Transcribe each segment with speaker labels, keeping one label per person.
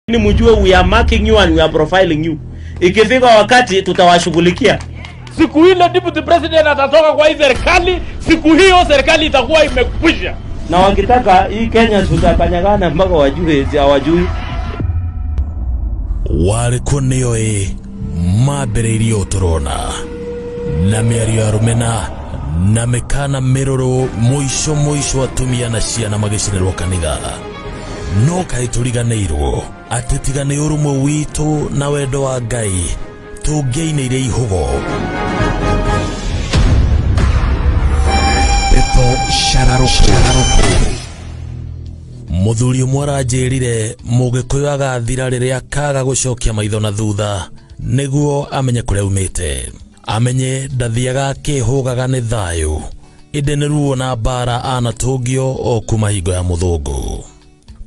Speaker 1: Ni mjue we are marking you and we are profiling you. Ikifika wakati tutawashughulikia.
Speaker 2: Siku ile deputy president atatoka kwa hii serikali, siku hiyo serikali itakuwa imekwisha.
Speaker 1: Na wakitaka hii Kenya tutakanyagana mpaka wajue hawajui.
Speaker 3: Warĩ kuo nĩoĩ mambĩrĩirie ũũ tũrona na mĩario ya rũmena na mĩkana mĩrũrũ, mũico mũico atumia na ciana magĩcinĩrwo kanitha. No kaĩ tũriganĩirwo atĩ tiga nĩ ũrũmwe witũ na wendo wa Ngai tũngĩainĩire ihũgo.
Speaker 4: Ndeto Shararoko.
Speaker 3: Mũthuri ũmwe aranjĩrire mũgĩkũyũ agathira rĩrĩa akaga gũcokia maitho na thutha nĩguo amenye kũrĩa aumĩte, amenye ndathiaga akĩhũgaga nĩ thayũ, ĩndĩ nĩ ruo na mbara anatũngio o kuma hingo ya mũthũngũ.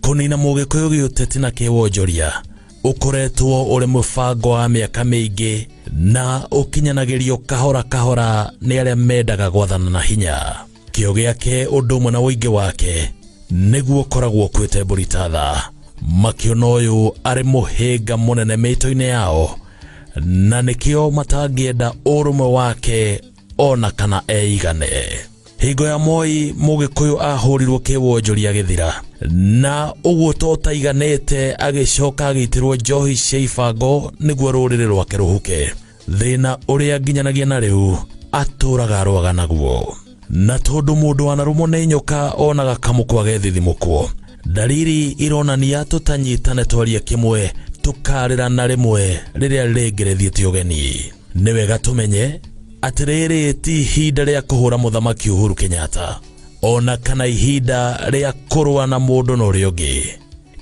Speaker 3: Kũnina mũgĩkũyũ gĩũteti na kĩwonjoria ũkoretwo ũrĩ mũbango wa mĩaka mĩingĩ na ũkinyanagĩrio kahora kahora nĩ arĩa mendaga gwathana na hinya. Kĩo gĩake ũndũ ũmwe na ũingĩ wake nĩguo ũkoragwo ũkuĩte mbũri ta tha, makĩona ũyũ arĩ mũhĩnga mũnene mĩito-inĩ yao, na nĩkĩo matangĩenda ũrũmwe wake ona kana eigane. Hingo ya Moi mũgĩkũyũ ahũrirwo kĩwonjoria agĩthira, na ũguo to taiganĩte agĩcoka agĩitĩrwo njohi cia ibango nĩguo rũrĩrĩ rwake rũhuke. Thĩna ũrĩa nginyanagia na rĩu atũraga arũaga naguo, na tondũ mũndũ wanarũmwo nĩ nyoka onaga kamũkwa gethithimũkwo, dalili ironania tũtanyitane twarie kĩmwe tũkarĩra na rĩmwe rĩrĩa rĩngĩ rĩthiĩte ũgeni. Nĩ wega tũmenye atĩ rĩrĩ ti ihinda rĩa kũhũra mũthamaki Uhuru Kenyatta ona kana ihinda rĩa kũrũa na mũndũ na ũrĩa ũngĩ,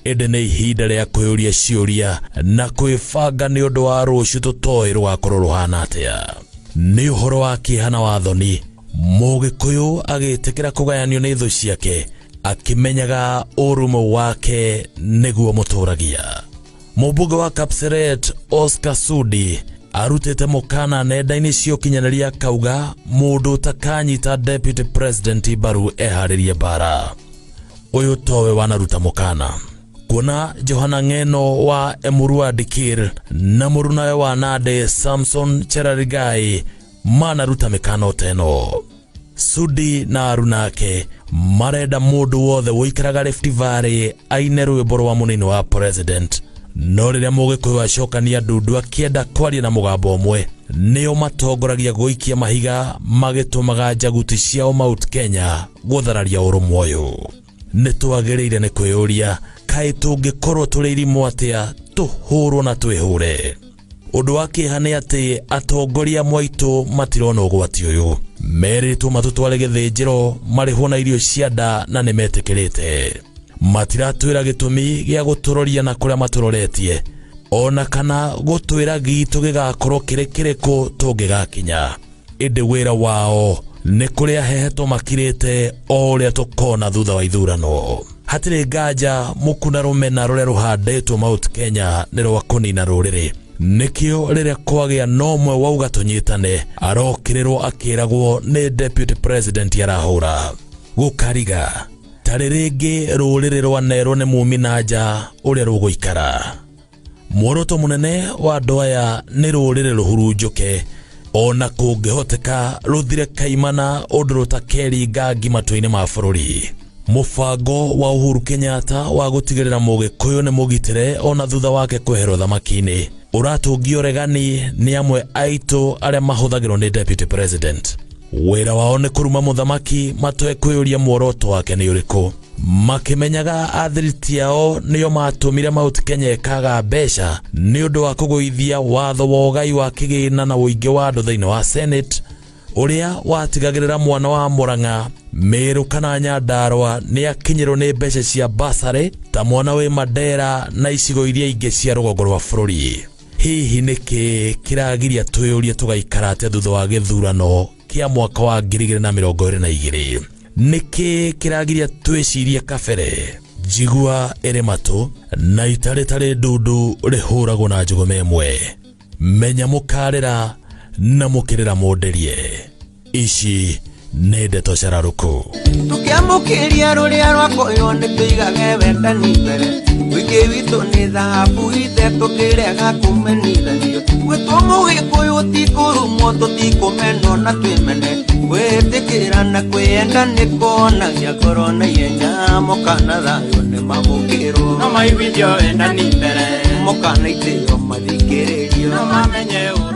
Speaker 3: ĩndĩ nĩ ihinda rĩa kwĩyũria ciũria na kwĩbanga nĩ ũndũ wa rũciũ tũtoĩ rũgakorwo rũhana atĩa. Nĩ ũhoro wa kĩeha na wa thoni mũgĩkũyũ agĩtĩkĩra kũgayanio nĩ thũ ciake akĩmenyaga ũrũmwe wake nĩguo mũtũragia. Mũmbunge wa Kapseret Oscar Sudi arutĩte mũkana nenda-inĩ cia ũkinyanĩria akauga mũndũ ũtakanyita deputy president mbaru eharĩrie mbara. Ũyũ towe wanaruta mũkana kuona Johana Ng'eno wa Emurua Dikir na mũrunawe wa Nandi Samson Cherargei manaruta mĩkana ta ĩno. Sudi na arunake marenda mũndũ wothe ũikaraga Rift Valley aine rwĩmbo rwa mũnini wa president, no rĩrĩa mũgĩkũyũ acokania ndundu akĩenda kwaria na mũgambo ũmwe nĩo matongoragia gũikia mahiga magĩtũmaga njaguti ciao Mount Kenya gũthararia ũrũmwe ũyũ. Nĩ twagĩrĩire nĩ kwĩyũria kaĩ tũngĩkorwo tũrĩ irimũ atĩa tũhũrwo na twĩhũre. Ũndũ wa kĩeha nĩ atĩ atongoria mwaitũ matirona ũgwati ũyũ, merĩtwo matũtware gĩthĩnjĩro marĩhwo na irio cia nda na nĩ metĩkĩrĩte. Matiratwĩra gĩtũmi gĩa gũtũroria na kũrĩa matũroretie ona kana gũtwĩra gitũ gĩgakorwo kĩrĩ kĩrĩkũ tũngĩgakinya, ĩndĩ wĩra wao nĩ kũrĩa hehetwo makirĩte o ũrĩa tũkona thutha wa ithurano. Hatirĩ nganja mũkuna rũmena rũrĩa rũhandĩtwo Mount Kenya nĩ rwa kũnina rũrĩrĩ, nĩkĩo rĩrĩa kwagĩa no ũmwe wauga tũnyitane arokĩrĩrwo akĩragwo nĩ deputy president arahũra gũkariga tarĩ rĩngĩ rũrĩrĩ rwanerwo nĩ mumi na nja ũrĩa rũgũikara. Muoroto mũnene wa andũ aya nĩ rũrĩrĩ rũhurunjũke ona kũngĩhoteka rũthire kaimana ũndũ rũtakeringa ngi matũ-inĩ ma bũrũri. Mũbango wa Uhuru Kenyatta wa gũtigĩrĩra mũgĩkũyũ nĩ mũgitĩre ona thutha wake kweherwo thamaki-inĩ ũratũngio regani nĩ amwe aitũ arĩa mahũthagĩrwo nĩ deputy president. Wĩra wao nĩ kũruma mũthamaki matoe kwĩyũria muoroto wake nĩ ũrĩkũ, makĩmenyaga athiriti ao nĩo matũmire Mount Kenya ĩkaga mbeca nĩ ũndũ wa kũgũithia watho wa ũgai wa kĩgĩna na ũingĩ wa andũ thĩinĩ wa Senate ũrĩa watigagĩrĩra mwana wa Murang'a, Meru kana Nyandarua nĩ akinyĩrwo nĩ mbeca cia basarĩ ta mwana wĩ Mandera na icigo iria ingĩ cia rũgongo rwa bũrũri. Hihi nĩkĩ kĩragiria twĩyũrie tũgaikara atĩa thutha wa gĩthurano kĩa mwaka wa 2022? Nĩkĩ kĩragiria twĩcirie kabere? Njigua ĩrĩ matũ na itarĩ tarĩ ndundu rĩhũragwo na njũgũma ĩmwe. Menya mũkarĩra na mũkĩrĩra mũnderie. Ici nĩ ndeto cararũkũ.
Speaker 5: Tũkĩamũkĩria rũrĩa rwakoywo nĩ tũigage wendani mbere. Wĩingĩ witũ nĩ thahabu ithe tũkĩrega kũmenithanio. Gwĩtwo mũgĩkũyũ ti kũrumwo, tũtikũmenwo na twĩmene. Gwĩtĩkĩra na kwĩyenda nĩ kuonagia ngoro na ihenya, mokana thayũ nĩ mamũkĩrwo.
Speaker 6: No maiguithio wendani mbere.
Speaker 5: Mokana itĩo mathikĩrĩrio.
Speaker 6: No mamenye.